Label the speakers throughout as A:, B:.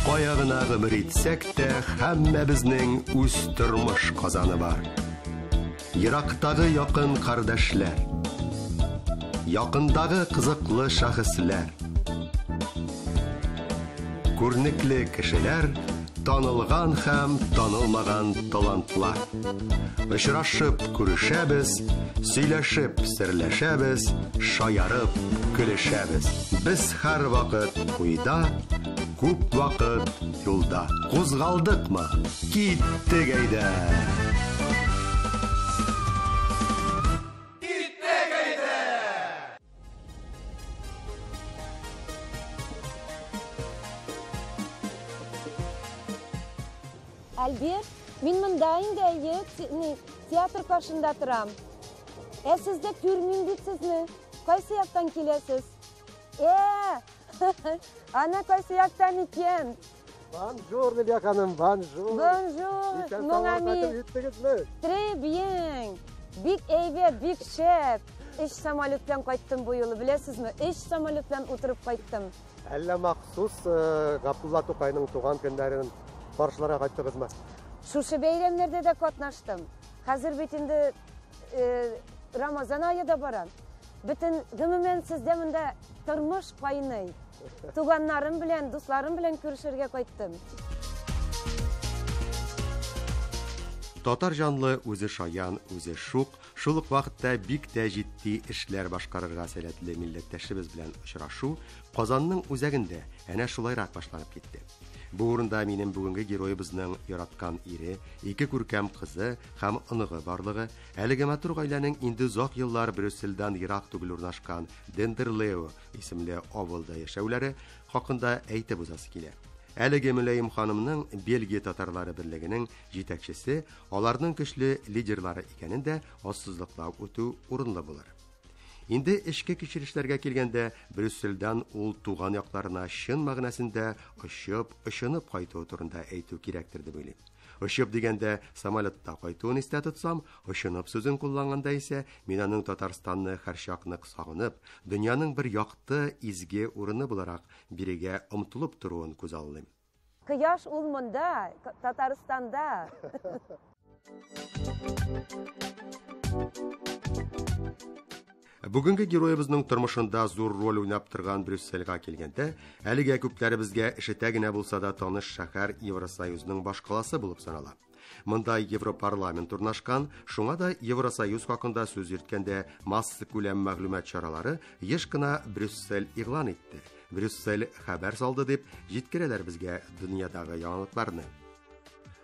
A: Кая гына гомер итсәк тә, һәммәбезнең үз тормыш казаны бар. Ерактагы якын кардәшләр, якындагы кызыклы шәхесләр, күренекле кешеләр, танылган һәм танылмаган талантлар. Очрашып күрешәбез, сөйләшеп серләшәбез, шаярып көлешәбез. Без һәрвакыт уйда, күп вакыт юлда. Кузгалдыкмы? Киттек әйдә!
B: Альберт, мин монда инде, әйе, театр каршында торам. Ә сездә күрмим бит сезне. Кайсы яктан киләсез? Э, ана кайсы яктан икән?
C: Бонжур, Лилия ханым, бонжур.
B: Бонжур, mon ami. Très bien. Бик әйбәт, бик шәп. Өч самолет белән кайттым бу юлы, беләсезме? Өч самолет белән утырып кайттым.
C: Әллә махсус Габдулла Тукайның туган көннәрен каршыларга кайттыгызмы?
B: Шушы бәйрәмнәрдә дә катнаштым. Хәзер бит инде Рамазан ае да бара. Бөтен, гомумән, сездә монда тормыш кайный. Туганнарым белән, дусларым белән күрешергә кайттым.
A: Татар җанлы, үзе шаян, үзе шук, шул ук вакытта бик тә җитди эшләр башкарырга сәләтле милләттәшебез белән очрашу Казанның үзәгендә әнә шулайрак башланып китте. Бу урында минем бүгенге героебызның яраткан ире, ике күркәм кызы һәм оныгы барлыгы, әлеге матур гаиләнең инде озак еллар Брюссельдән ерак түгел урнашкан Дендерлео исемле авылда яшәүләре хакында әйтеп узасы килә. Әлеге мөлаем ханымның Бельгия татарлары берлегенең җитәкчесе, аларның көчле лидерлары икәнен дә ассызыклап үтү урынлы булыр. Инде эчке кичерешләргә килгәндә, Брюссельдән ул туган якларына чын мәгънәсендә очып, очынып кайтуы турында әйтү кирәктер дип уйлыйм. Очып дигәндә самолетта кайтуын истә тотсам, очынып сүзен кулланганда исә мин аның Татарстанны һәрчак нык сагынып, дөньяның бер якты, изге урыны буларак бирегә омтылып торуын күзаллыйм.
B: Кояш ул монда, Татарстанда.
A: Бүгенге героебызның тормышында зур роль уйнап торган Брюссельгә килгәндә, әлегә күпләребезгә ишетә генә булса да таныш шәһәр Евросоюзның башкаласы булып санала. Монда Европарламент урнашкан, шуңа да Евросоюз хакында сүз йөрткәндә массакүләм мәгълүмат чаралары еш кына Брюссель игълан итте, Брюссель хәбәр салды дип җиткерәләр безгә дөньядагы яңалыкларны.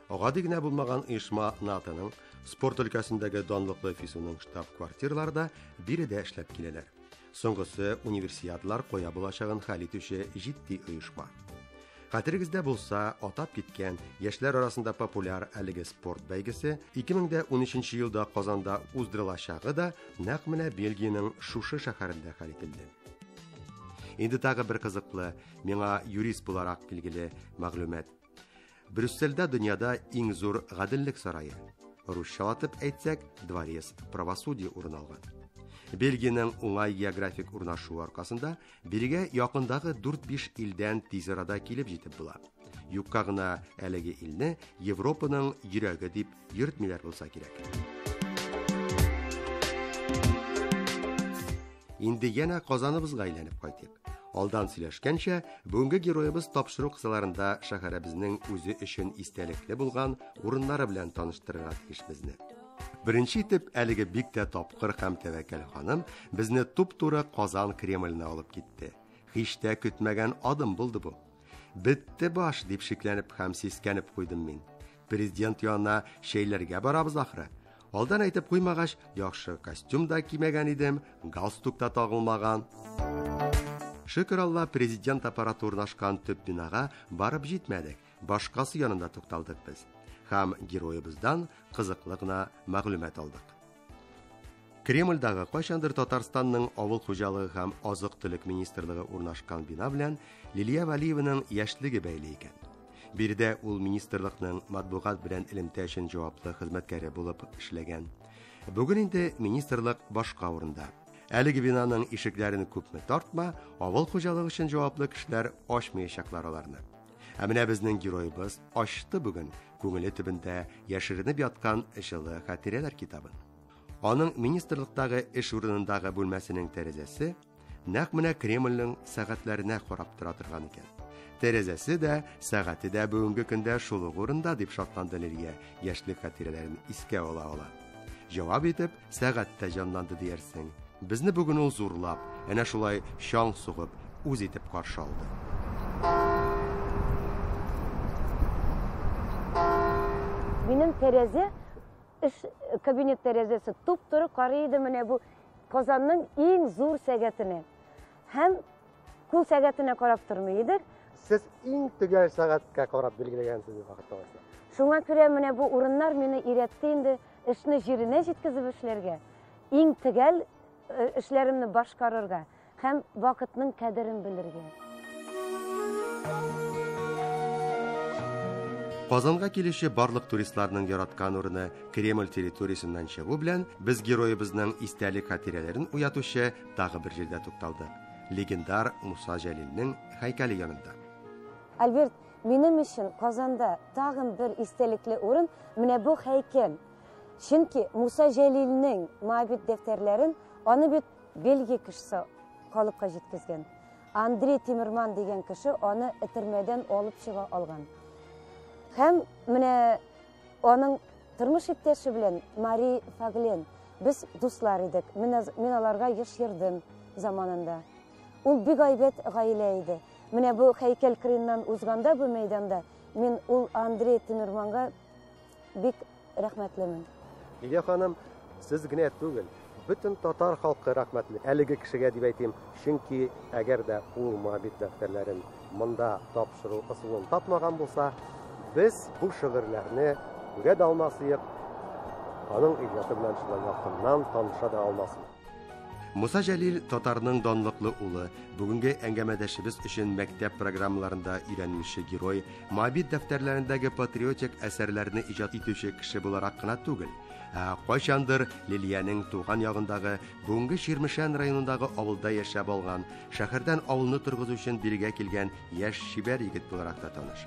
A: Гади генә булмаган оешма НАТОның спорт өлкәсендәге данлыклы ФИСУның штаб-квартиралары да биредә эшләп киләләр. Соңгысы универсиадалар кая булачагын хәл итүче җитди оешма. Хәтерегездә булса, атап киткән яшьләр арасында популяр әлеге спорт бәйгесе 2013 елда Казанда уздырылачагы да нәкъ менә Бельгиянең шушы шәһәрендә хәл ителде. Инде тагы бер кызыклы, миңа юрист буларак билгеле мәгълүмат. Брюссельдә дөньяда иң зур гаделлек сарае, русчалатып әйтсәк, Дворец правосудия урын алган. Бельгиянең уңай географик урнашуы аркасында бирегә якындагы 4-5 илдән тиз арада килеп җитеп була. Юкка гына әлеге илне Европаның йөрәге дип йөртмиләр булса кирәк. Инде янә Казаныбызга әйләнеп кайтыйк. Алдан сөйләшкәнчә, бүгенге героебыз тапшыру кысаларында шәһәребезнең үзе өчен истәлекле булган урыннары белән таныштырырга тиеш безне. Беренче итеп, әлеге бик тә тапкыр һәм тәвәккәл ханым безне туп-туры Казан Кремленә алып китте. Һич тә көтмәгән адым булды бу. Бетте баш, дип шикләнеп һәм сискәнеп куйдым мин. Президент янына чәйләргә барабыз ахры. Алдан әйтеп куймагач, яхшы костюм да кимәгән идем, галстук та тагылмаган. Шөкер Алла, президент аппараты урнашкан төп бинага барып җитмәдек, башкасы янында тукталдык без. Һәм героебыздан кызыклы гына мәгълүмат алдык. Кремльдагы кайчандыр Татарстанның авыл хуҗалыгы һәм азык-төлек министрлыгы урнашкан бина белән Лилия Вәлиеваның яшьлеге бәйле икән. Биредә ул министрлыкның матбугат белән элемтә өчен җаваплы хезмәткәре булып эшләгән. Бүген инде министрлык башка урында. Әлеге бинаның ишекләрен күпме тартма, авыл хуҗалыгы өчен җаваплы кешеләр ачмаячаклар аларны. Ә менә безнең героебыз ачты бүген күңеле төбендә яшеренеп яткан җылы хатирәләр китабын. Аның министрлыктагы эш урынындагы бүлмәсенең тәрәзәсе нәкъ менә Кремльнең сәгатьләренә карап тора торган икән. Тәрәзәсе дә, сәгате дә бүгенге көндә шул ук урында, дип шатланды Лилия, яшьлек хатирәләрен искә ала-ала. Җавап итеп, сәгать тә җанланды диярсең. Безне бүген ул зурлап, әнә шулай чаң сугып, үз итеп каршы алды.
B: Минем тәрәзә, эш кабинет тәрәзәсе туп-туры карый иде менә бу Казанның иң зур сәгатенә. Һәм кул сәгатенә карап тормый идек.
C: Сез иң төгәл сәгатькә карап билгеләгәнсез бу вакытта алайса.
B: Шуңа күрә менә бу урыннар мине өйрәтте инде эшне җиренә җиткезеп эшләргә, иң төгәл эшләремне башкарырга һәм вакытның кадерен белергә.
A: Казанга килүче барлык туристларның яраткан урыны Кремль территориясеннән чыгу белән без героебызның истәлек хатирәләрен уятучы тагы бер җирдә тукталдык. Легендар Муса Җәлилнең һәйкәле янында.
B: Альберт, минем өчен Казанда тагын бер истәлекле урын менә бу һәйкәл. Чөнки Муса Җәлилнең Моабит дәфтәрләрен аны бит Бельгия кешесе халыкка җиткезгән. Андрей Тимерман дигән кеше аны этәрмәдән алып чыга алган. Һәм менә аның тормыш иптәше белән Мари Фаглен без дуслар идек. Мин аларга еш йөрдем заманында. Ул бик әйбәт гаилә иде. Менә бу һәйкәл кырыеннан узганда бу мәйданда мин ул Андрей Тимерманга бик рәхмәтлемен.
C: Лилия ханым, сез генә түгел, бөтен татар халкы рәхмәтле әлеге кешегә дип әйтим, чөнки әгәр дә ул Моабит дәфтәрләрен монда тапшыру ысулын тапмаган булса, без бу шигырьләрне күрә дә алмас идек, аның иҗаты белән шулай якыннан таныша да алмас идек.
A: Муса Җәлил татарның данлыклы улы, бүгенге әңгәмәдәшебез өчен мәктәп программаларында өйрәнелүче герой, Моабит дәфтәрләрендәге патриотик әсәрләрне иҗат итүче кеше буларак кына түгел, ә кайчандыр Лилиянең туган ягындагы бүгенге Чирмешән районындагы авылда яшәп алган, шәһәрдән авылны торгызу өчен бирегә килгән яшь чибәр егет буларак та таныш.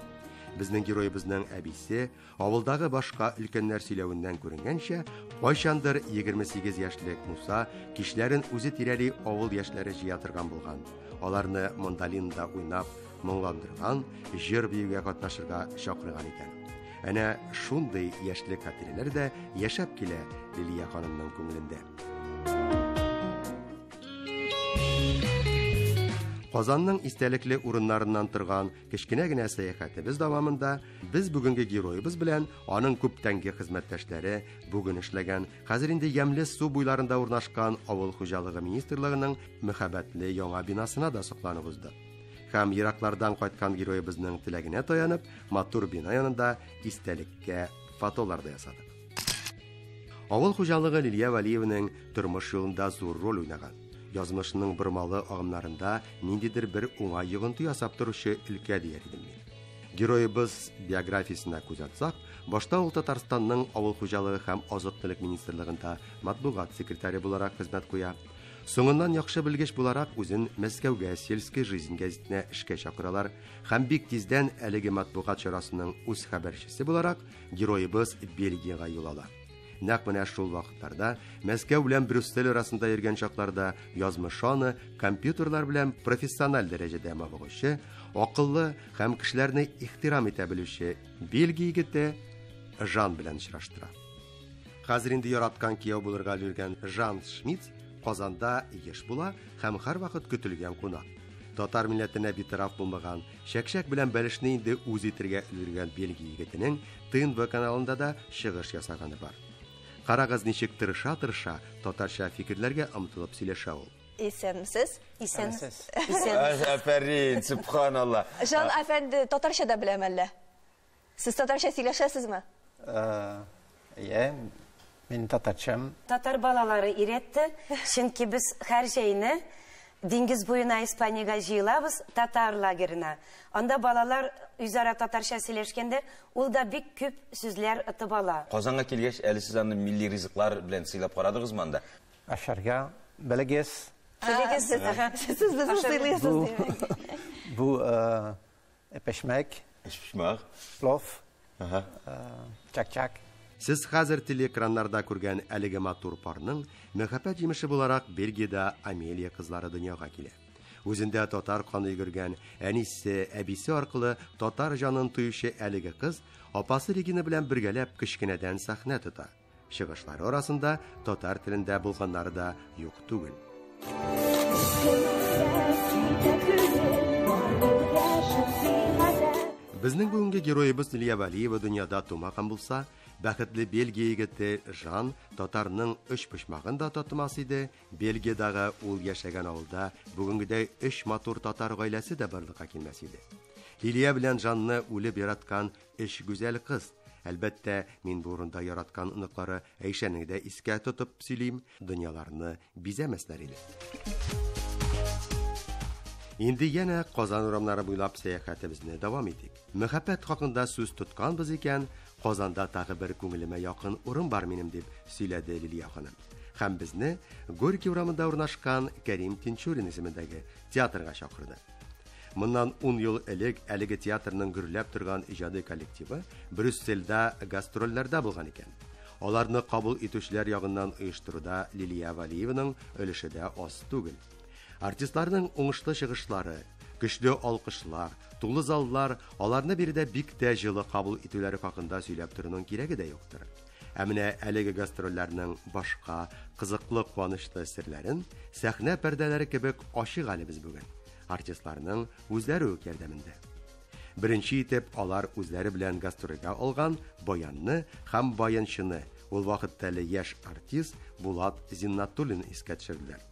A: Безнең героебызның әбисе, авылдагы башка өлкәннәр сөйләвеннән күренгәнчә, кайчандыр 28 яшьлек Муса кичләрен үзе тирәли авыл яшьләре җыя торган булган. Аларны мандолинда уйнап, моңландырган, җыр биюгә катнашырга чакырган икән. Әнә шундый яшьлек хатирәләр дә яшәп килә Лилия ханымның күңелендә. Казанның истәлекле урыннарыннан торган кечкенә генә сәяхәтебез дәвамында без бүгенге героебыз белән аның күптәнге хезмәттәшләре, бүген эшләгән, хәзер инде ямьле су буйларында урнашкан авыл хуҗалыгы министрлыгының мәһабәтле яңа бинасына да сокланып уздык. Һәм ераклардан кайткан героебызның теләгенә таянып, матур бина янында истәлеккә фотолар да ясадык. Авыл хуҗалыгы Лилия Вәлиеваның тормыш юлында зур роль уйнаган. Язмышының бормалы агымнарында ниндидер бер уңай йогынты ясап торучы өлкә дияр идем мин. Героебыз биографиясенә күз атсак, башта ул Татарстанның авыл хуҗалыгы һәм азык-төлек министрлыгында матбугат секретаре буларак хезмәт куя. Соңыннан яхшы белгеч буларак үзен Мәскәүгә Сельская жизнь гәзитенә эшкә чакыралар һәм бик тиздән әлеге матбугат чарасының үз хәбәрчесе буларак героебыз Бельгиягә юл ала. Нәкъ менә шул вакытларда Мәскәү белән Брюссель арасында йөргән чакларда язмыш аны компьютерлар белән профессиональ дәрәҗәдә мавыгучы, акыллы һәм кешеләрне ихтирам итә белүче Бельгия егете Жан белән очраштыра. Хәзер инде яраткан кияү булырга өлгергән Жан Шмидт Казанда еш була һәм һәрвакыт көтелгән кунак. Татар милләтенә битараф булмаган, чәкчәк белән бәлешне инде үз итергә өлгергән Бельгия егетенең ТНВ каналында да чыгыш ясаганы бар. Карагыз ничек тырыша-тырыша татарча фикерләргә омтылып сөйләшә ул.
D: Исәнмесез?
B: Исәнмесез.
D: Исәнмесез.
E: Афәрин, субханалла.
D: Жан әфәнде татарча да беләм әллә? Сез татарча сөйләшәсезме?
F: Иә, мин татарчам.
B: Татар балалары өйрәтте, чөнки без һәр җәйне диңгез буена Испаниягә җыелабыз, татар лагерына. Анда балалар үзара татарча сөйләшкәндә, ул да бик күп сүзләр отып ала.
E: Казанга килгәч, әле сез аны милли ризыклар белән сыйлап карадыгызмы анда?
F: Ашарга белегез.
B: Белегез,
D: Сез безне сыйлыйсыз, димәк.
F: Бу пешмәк.
E: Өчпочмак.
F: Плов. Чак-чак.
A: Сез хәзер телеэкраннарда күргән әлеге матур парның мәхәббәт җимеше буларак Бельгиядә Амелия кызлары дөньяга килә. Үзендә татар каны йөгергән әнисе, әбисе аркылы татар җанын тоючы әлеге кыз апасы Регина белән бергәләп кечкенәдән сәхнә тота. Чыгышлары арасында татар телендә булганнары да юк түгел. Безнең бүгенге героебыз Лилия Вәлиева дөньяда тумаган булса, бәхетле Бельгия егете Жан татарның өч почмагын да татымас иде. Бельгиядагы ул яшәгән авылда бүгенгедәй өч матур татар гаиләсе дә барлыкка килмәс иде. Лилия белән Жанны үлеп яраткан өч гүзәл кыз. Әлбәттә, мин бу урында яраткан оныклары Әйшәне дә искә тотып сөйлим, дөньяларны бизәмәсләр иде. Инде янә Казан урамнары буйлап сәяхәтебезне дәвам итик. Мәхәббәт хакында сүз тотканбыз икән, Казанда тагы бер күңелемә якын урын бар минем дип сөйләде Лилия ханым. Һәм безне Горький урамында урнашкан Кәрим Тинчурин исемендәге театрга чакырды. Моннан 10 ел элек әлеге театрның гөрләп торган иҗади коллективы Брюссельдә гастрольләрдә булган икән. Аларны кабул итүчеләр ягыннан оештыруда Лилия Вәлиеваның өлеше дә аз түгел. Артистларның уңышлы чыгышлары, көчле алкышлар, тулы заллар аларны биредә бик тә җылы кабул итүләре хакында сөйләп торуның кирәге дә юктыр. Ә менә әлеге гастрольләрнең башка кызыклы, куанычлы серләрен сәхнә пәрдәләре кебек ачык әле без бүген. Артистларның үзләре үк ярдәмендә. Беренче итеп алар үзләре белән гастрольгә алган баянны һәм баянчыны, ул вакытта әле яшь артист Булат Зиннатуллин искә төшерделәр.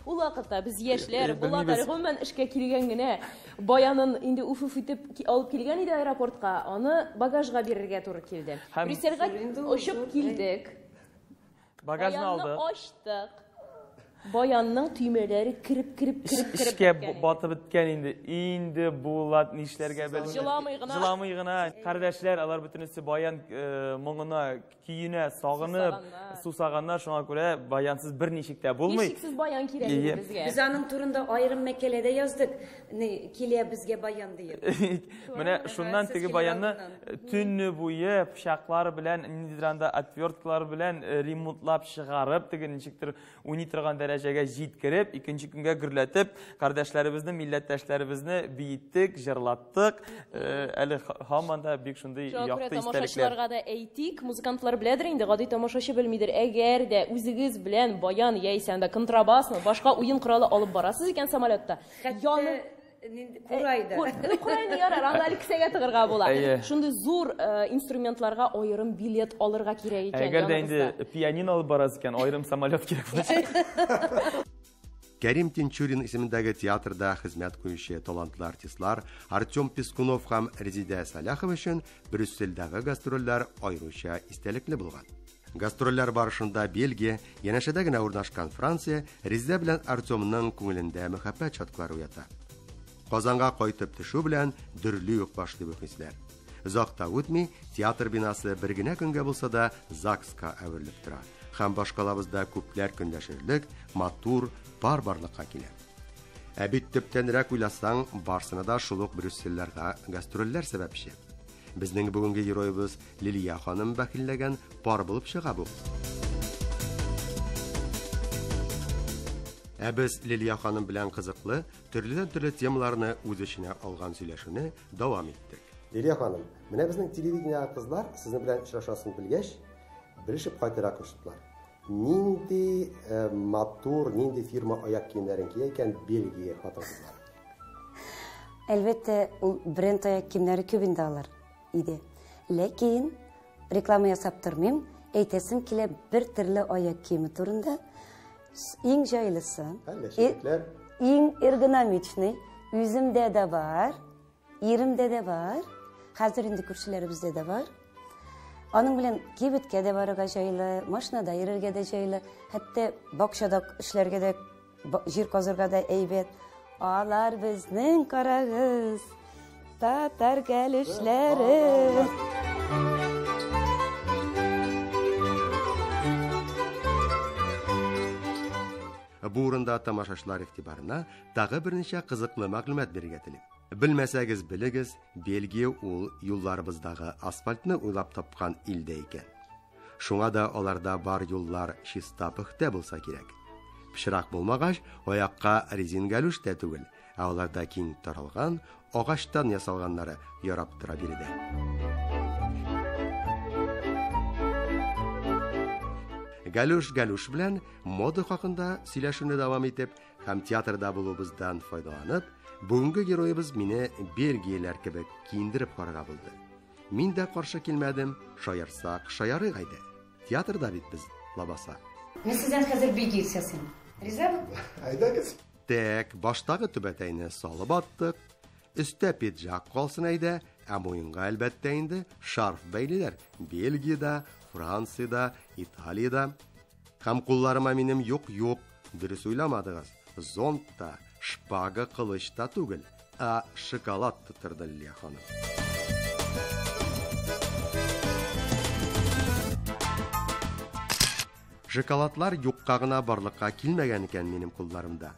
G: Ул вакытта без яшьләр, Булат әле гомумән эшкә килгән генә, баянын инде уф-уф итеп алып килгән иде аэропортка, аны багажга бирергә туры килде. Брюссельгә очып килдек.
H: Багажны
G: Баянны
H: алдык.
G: ачтык. Баянның төймәләре кереп, кереп, кереп, кереп
H: Эшкә
G: беткән.
H: батып беткән инде. Инде Булат нишләргә белми.
G: Җыламый гына.
H: Җыламый гына. Кардәшләр, алар бөтенесе баян моңына, көенә сагынып, сусаганнар, шуңа күрә баянсыз берничек тә булмый.
G: Һичшиксез баян кирәк иде безгә.
B: Без аның турында аерым мәкалә дә яздык. Ни, килә безгә баян диеп.
H: Менә шуннан теге баянны төнне буе пычаклар белән, ниндидер анда отверткалар белән ремонтлап чыгарып, теге ничектер уйный торган дәрәҗәгә җиткереп, икенче көнгә гөрләтеп, кардәшләребезне, милләттәшләребезне биеттек, җырлаттык. Әле һаман да бик шундый
G: Шуңа күрә
H: якты истәлекләр.
G: тамашачыларга да әйтик, музыкантлар беләдер инде, гади тамашачы белмидер. Әгәр дә үзегез белән баян яисә анда контрабасны, башка уен коралы алып барасыз икән самолетта, яны
B: Курай да.
G: Курайны ярар, аны әле кесәгә тыгырга була.
H: Әйе.
G: Шундый зур инструментларга аерым билет алырга кирәк икән.
H: Әгәр дә инде
G: яныгызда.
H: пианино алып барасыз икән, аерым самолет кирәк булачак.
A: Кәрим Тинчурин исемендәге театрда хезмәт куючы талантлы артистлар Артем Пискунов һәм Резидә Саляхова өчен Брюссельдәге гастрольләр аеруча истәлекле булган. Гастрольләр барышында Бельгия, янәшәдә генә урнашкан Франция, Резидә белән Артемның күңелендә мәхәббәт чаткылары уята. Казанга кайтып төшү белән дөрле үк башлый бу хисләр. Озак та үтми, театр бинасы бер генә көнгә булса да ЗАГСка әверелеп тора. Һәм башкалабызда күпләр көнләшерлек матур пар барлыкка килә. Ә бит төптәнрәк уйласаң, барсына да шул ук Брюссельләргә гастрольләр сәбәпче. Безнең бүгенге героебыз Лилия ханым бәхилләгән пар булып чыга бу. Ә без Лилия ханым белән кызыклы, төрледән-төрле темаларны үз эченә алган сөйләшүне дәвам иттек.
C: Лилия ханым, менә безнең телевидение кызлар сезнең белән очрашасын белгәч, белешеп кайтырга куштылар. Нинди матур, нинди фирма аяк киемнәрен кия икән Бельгия хатын-кызлары?
B: Әлбәттә, ул бренд аяк киемнәре күп инде алар иде. Ләкин реклама ясап тормыйм, әйтәсем килә бер төрле аяк киеме турында. Иң җайлысы,
C: Әллә читекләр?
B: иң эргономичный, үземдә дә бар, иремдә дә бар, хәзер инде күршеләребездә дә бар. Аның белән кибеткә дә барырга җайлы, машинада йөрергә дә җайлы, хәтта бакчада эшләргә дә, җир казырга да әйбәт. Алар безнең карагыз, татар кәләшләре.
A: Бу урында тамашачылар игътибарына тагы берничә кызыклы мәгълүмат бирергә телим. Белмәсәгез белегез, Бельгия ул юлларыбыздагы асфальтны уйлап тапкан ил дә икән. Шуңа да аларда бар юллар чиста пөхтә булса кирәк. Пычрак булмагач, аякка резин галүш тә түгел, ә аларда киң таралган, агачтан ясалганнары ярап тора биредә. Галүш галүш белән мода хакында сөйләшүне дәвам итеп һәм театрда булуыбыздан файдаланып, бүгенге героебыз мине бельгияләр кебек киендереп карарга булды. Мин дә каршы килмәдем, шаярсак, шаярыйк әйдә. Театрда бит без, лабаса.
B: Мин сездән хәзер бельгиец ясыйм. Ризамы?
C: Әйдәгез.
A: Тәк, баштагы түбәтәйне салып аттык. Өстә пиджак калсын әйдә, ә муенга әлбәттә инде шарф бәйлиләр. Бельгиядә, Франциядә, Италиядә. Һәм кулларыма минем юк-юк, дөрес уйламадыгыз. Зонт та, шпага, кылыч та түгел, ә шоколад тоттырды Лилия ханым. Шоколадлар юкка гына барлыкка килмәгән икән минем кулларымда.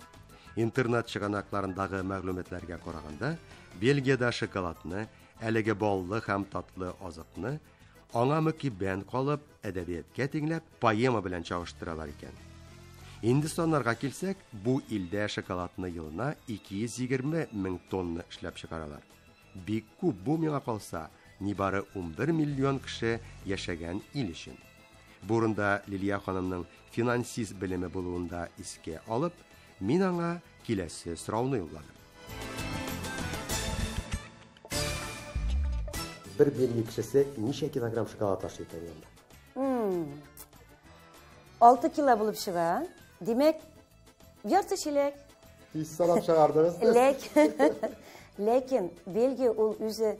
A: Интернет чыганакларындагы мәгълүматларга караганда, Бельгиядә шоколадны, әлеге баллы һәм татлы азыкны аңа мөкиббән калып, әдәбияткә тиңләп, поэма белән чагыштыралар икән. Инде саннарга килсәк, бу илдә шоколадны елына 220 мең тонна эшләп чыгаралар. Бик күп бу миңа калса, нибары 11 миллион кеше яшәгән ил өчен. Бу урында Лилия ханымның финансист белеме булуын да искә алып, мин аңа киләсе сорауны юлладым.
C: Бер Бельгия кешесе ничә килограмм шоколад ашый икән елына?
B: 6 кило булып чыга. Димәк, ярты чиләк.
C: Тиз санап чыгардыгыз.
B: Ләкин Бельгия ул үзе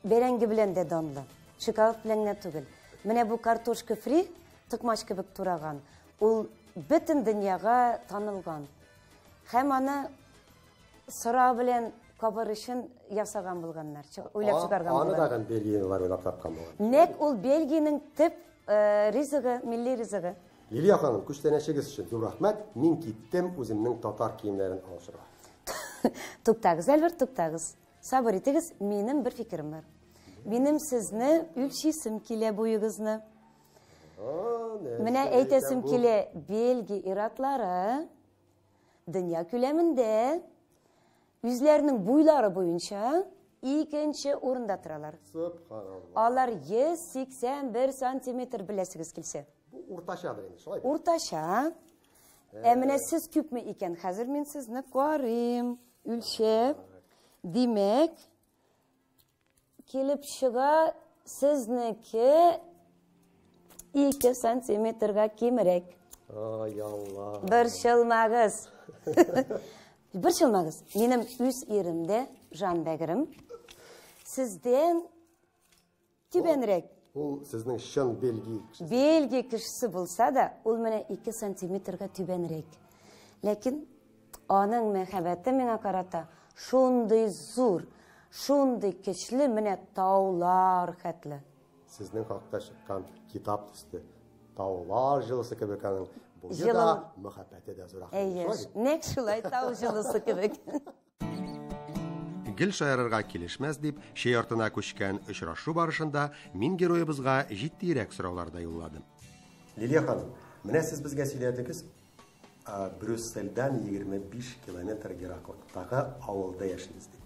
B: бәрәңге белән дә данлы. Шоколад белән генә түгел. Менә бу картошка фри токмач кебек тураган. Ул бөтен дөньяга танылган. Һәм аны сыра белән кабыр өчен ясаган булганнар, уйлап чыгарган
C: Аны
B: булганнар.
C: тагын бельгияләр уйлап тапкан булган.
B: Нәкъ ул Бельгиянең төп ризыгы, милли ризыгы.
C: Лилия ханым, күчтәнәчегез өчен зур рәхмәт. Мин киттем үземнең татар киемнәрен алышырга.
B: Туктагыз, Әлбер, туктагыз. Сабыр итегез, минем бер фикерем бар. Минем сезне үлчисем килә буегызны. Менә әйтәсем килә, Бельгия иратлары дөнья күләмендә үзләренең буйлары буенча икенче урында торалар.
C: Субханалла.
B: Алар 181 сантиметр беләсегез килсә.
C: Бу уртачадыр инде, шулай бит?
B: Уртача. Ә менә сез күпме икән? Хәзер мин сезне карыйм, үлчәп. Димәк, килеп чыга сезнеке 2 сантиметрга кимрәк.
C: Ай, Алла.
B: Борчылмагыз. Борчылмагыз. Минем үз ирем дә, Жан Бәгерем, сездән түбәнрәк.
C: Ул сезнең чын Бельгия кешесе.
B: Бельгия кешесе булса да, ул менә 2 сантиметрга түбәнрәк. Ләкин аның мәхәббәте миңа карата шундый зур, шундый көчле, менә таулар хәтле.
C: Сезнең хакта чыккан китап төсле. Таулар җылысы кебек аның буе да, мәхәббәте дә зур.
B: Әйе, нәкъ шулай тау җылысы кебек.
A: Гел шаярырга килешмәс дип, чәй артына күчкән очрашу барышында мин героебызга җитдиерәк сораулар да юлладым.
C: Лилия ханым, менә сез безгә сөйләдегез, Брюссельдән 25 километр ераклыктагы авылда яшибез дип.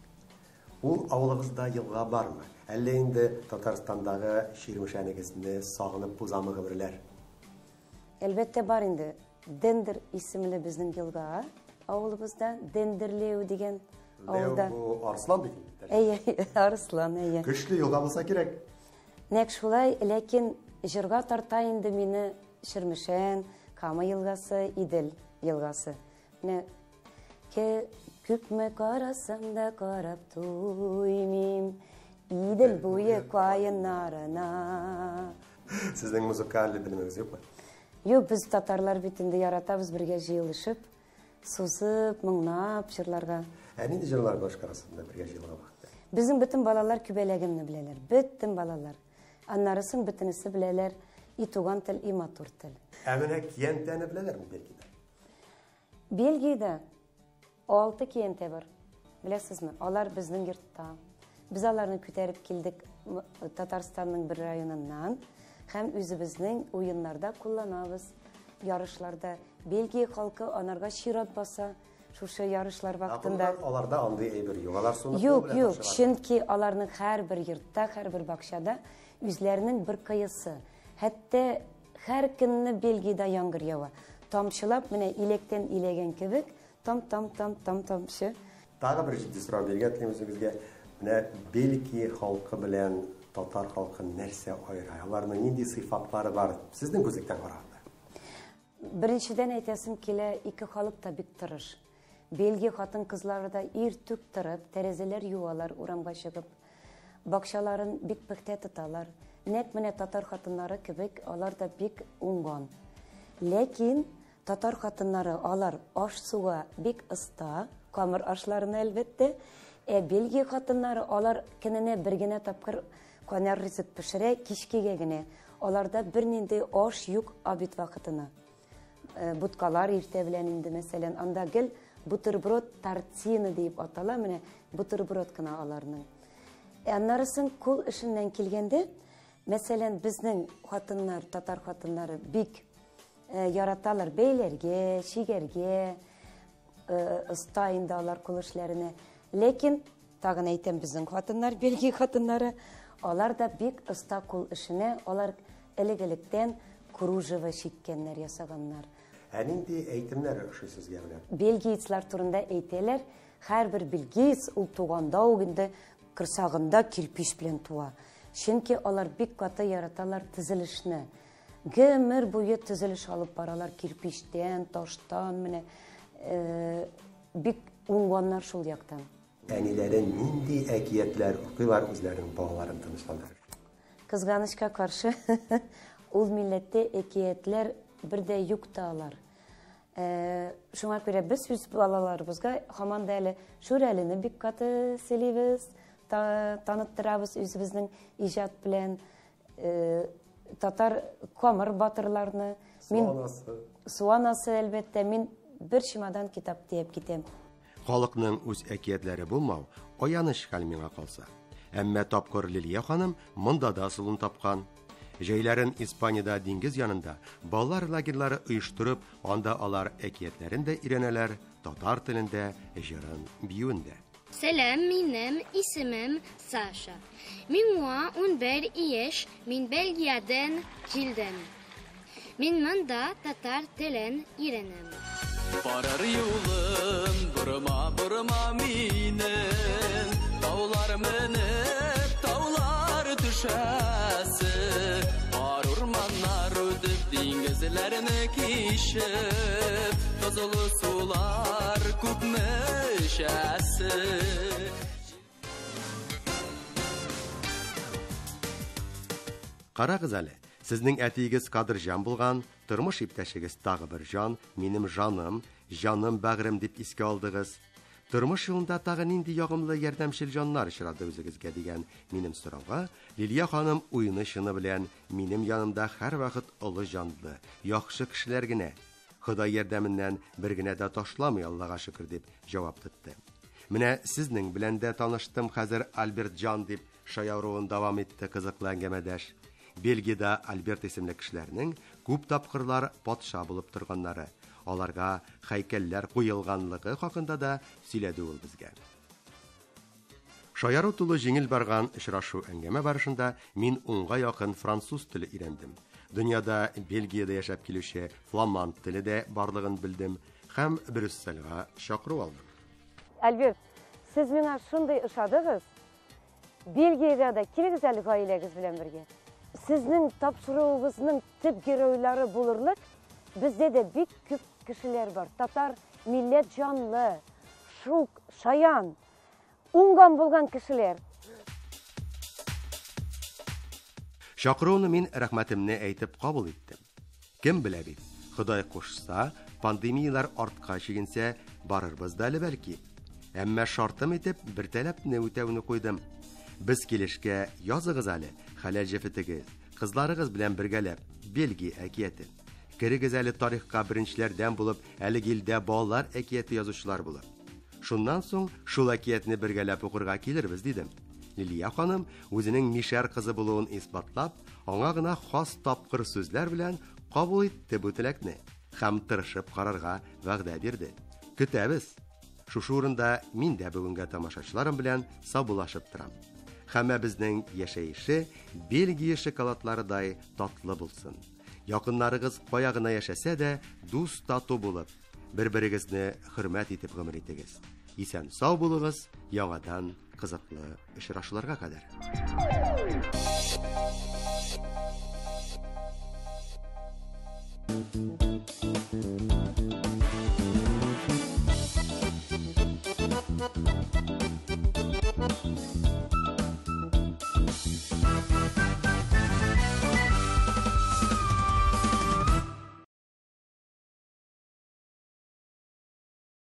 C: Ул авылыгызда елга бармы? Әллә инде Татарстандагы Чирмешәнегезне сагынып узамы гомерләр?
B: Әлбәттә бар инде. Дендер исемле безнең елга авылыбызда, Дендерлеу дигән авылда.
C: Леу бу Арслан бит инде.
B: Әйе, Арслан, әйе.
C: Көчле елга булса кирәк.
B: Нәкъ шулай, ләкин җырга тарта инде мине Чирмешән, Кама елгасы, Идел елгасы. Менә күпме карасам да карап туймыйм, Идел буе каеннарына.
C: Сезнең музыкаль белемегез юкмы?
B: Юк, без татарлар бит инде яратабыз бергә җыелышып, сузып, моңлап җырларга.
C: Ә нинди җырлар башкарасыз менә бергә җыелган вакытта?
B: Безнең бөтен балалар күбәләгемне беләләр, бөтен балалар. Аннарысын бөтенесе беләләр, и туган тел, и матур тел.
C: Ә менә киянтәне беләләрме Бельгиядә?
B: Бельгиядә 6 киянтә бар. Беләсезме, алар безнең йортта. Без аларны күтәреп килдек Татарстанның бер районыннан һәм үзебезнең уеннарда кулланабыз. Ярышларда Бельгия халкы анарга чират баса шушы ярышлар вакытында.
C: Аларда андый әйбер юк. Алар суны
B: Юк, юк, чөнки аларның һәрбер йортта, һәрбер бакчада үзләренең бер кыясы. Хәтта һәр көнне Бельгиядә яңгыр ява. Тамчылап менә иләктән иләгән кебек, там-там-там-там тамчы.
C: Тагы бер җитди сорау бирергә телим үзегезгә. Менә Бельгия халкы белән татар халкын нәрсә аера? Аларның нинди сыйфатлары бар? Сезнең күзлектән караганда.
B: Беренчедән әйтәсем килә, ике халык та бик тырыш. Бельгия хатын-кызлары да иртүк торып, тәрәзәләр юалар урамга чыгып. Бакчаларын бик пөхтә тоталар. Нәкъ менә татар хатыннары кебек алар да бик уңган. Ләкин татар хатыннары алар аш-суга бик оста, камыр ашларына әлбәттә. Ә Бельгия хатыннары алар көненә бер генә тапкыр кайнар ризык пешерә, кичкегә генә. Аларда бернинди аш юк обед вакытына. Буткалар иртә белән инде, мәсәлән, анда гел бутерброд тортина дип атала, менә бутерброд кына аларның. Аннарысын кул эшеннән килгәндә, мәсәлән, безнең хатыннар, татар хатыннары бик яраталар бәйләргә, чигәргә, оста инде алар кул эшләренә. Ләкин тагын әйтәм, безнең хатыннар, Бельгия хатыннары, алар да бик оста кул эшенә, алар элек-электән кружево чиккәннәр, ясаганнар.
C: Ә нинди әйтемнәр ошый сезгә менә?
B: Бельгиецлар турында әйтәләр, һәрбер бельгиец ул туганда ук инде корсагында кирпич белән туа. Чөнки алар бик каты яраталар төзелешне. Гомер буе төзелеш алып баралар кирпичтән, таштан, менә бик уңганнар шул яктан.
C: Әниләре нинди әкиятләр укыйлар үзләренең балаларын тынычландырыр?
B: Кызганычка каршы, ул милләттә әкиятләр бер дә юк та алар. Шуңа күрә без үз балаларыбызга һаман да әле Шүрәлене бик каты сөйлибез, таныттырабыз үзебезнең иҗат белән. Татар камыр батырларны.
C: Суанасы.
B: Суанасы, әлбәттә, мин бер чемодан китап төяп китәм.
A: Халыкның үз әкиятләре булмау аяныч хәл миңа калса. Әмма тапкыр Лилия ханым монда да асылын тапкан. Җәйләрен Испаниядә диңгез янында балалар лагерьлары оештырып, анда алар әкиятләрен дә өйрәнәләр, татар телендә, җырын, биюен дә.
I: Сәлам, минем исемем Саша. Миңа 11 яшь, мин Бельгиядән килдем. Мин монда татар телен өйрәнәм.
J: Барыр юлым борма-борма минем, таулар менеп, таулар төшәсе, бар урманнар үтеп, диңгезләрне кичеп, тозлы сулар күпме эчәсе.
A: Карагыз әле, сезнең әтиегез Кадырҗан булган, тормыш иптәшегез тагы бер җан, минем жаным, җаным бәгърем дип искә алдыгыз. Тормыш юлында тагы нинди ягымлы ярдәмчел җаннар очрады үзегезгә дигән минем сорауга Лилия ханым уйны чыны белән минем янымда һәрвакыт олы җанлы, яхшы кешеләр генә. Ходай ярдәменнән бер генә дә ташламый, Аллага шөкер дип җавап тотты. Менә сезнең белән дә таныштым хәзер Альберт җан дип шаяруын дәвам итте кызыклы әңгәмәдәш. Бельгиядә Альберт исемле кешеләрнең күп тапкырлар патша булып торганнары, аларга һәйкәлләр куелганлыгы хакында да сөйләде ул безгә. Шаяру тулы җиңел барган очрашу әңгәмә барышында мин унга якын француз теле өйрәндем. Дөньяда Бельгиядә яшәп килүче фламанд теле дә барлыгын белдем һәм Брюссельгә чакыру алдым.
B: Альберт, сез миңа шундый ошадыгыз. Бельгиягә дә килегез әле гаиләгез белән бергә. Сезнең тапшыруыгызның төп геройлары булырлык бездә дә бик күп кешеләр бар. Татар милләт җанлы, шук, шаян, уңган булган кешеләр.
A: Чакыруны мин рәхмәтемне әйтеп кабул иттем. Кем белә бит, Ходай кушса, пандемияләр артка чигенсә, барырбыз да әле бәлки. Әмма шартым итеп бер таләпне үтәүне куйдым. Без килешкә языгыз әле, хәләл җефетегез, кызларыгыз белән бергәләп Бельгия әкияте. Керегез әле тарихка беренчеләрдән булып, әлеге илдә балалар әкияте язучылар булып. Шуннан соң шул әкиятне бергәләп укырга килербез, дидем. Лилия ханым үзенең мишәр кызы булуын исбатлап, аңа гына хас тапкыр сүзләр белән кабул итте бу теләкне һәм тырышып карарга вәгъдә бирде. Көтәбез! Шушы урында мин дә бүгенгә тамашачыларым белән саубуллашып торам. Һәммәбезнең яшәеше Бельгия шоколадларыдай татлы булсын. Якыннарыгыз кая гына яшәсә дә, дус-тату булып, бер-берегезне хөрмәт итеп гомер итегез. Исән-сау булыгыз, яңадан кызыклы очрашуларга кадәр.
J: Thank you.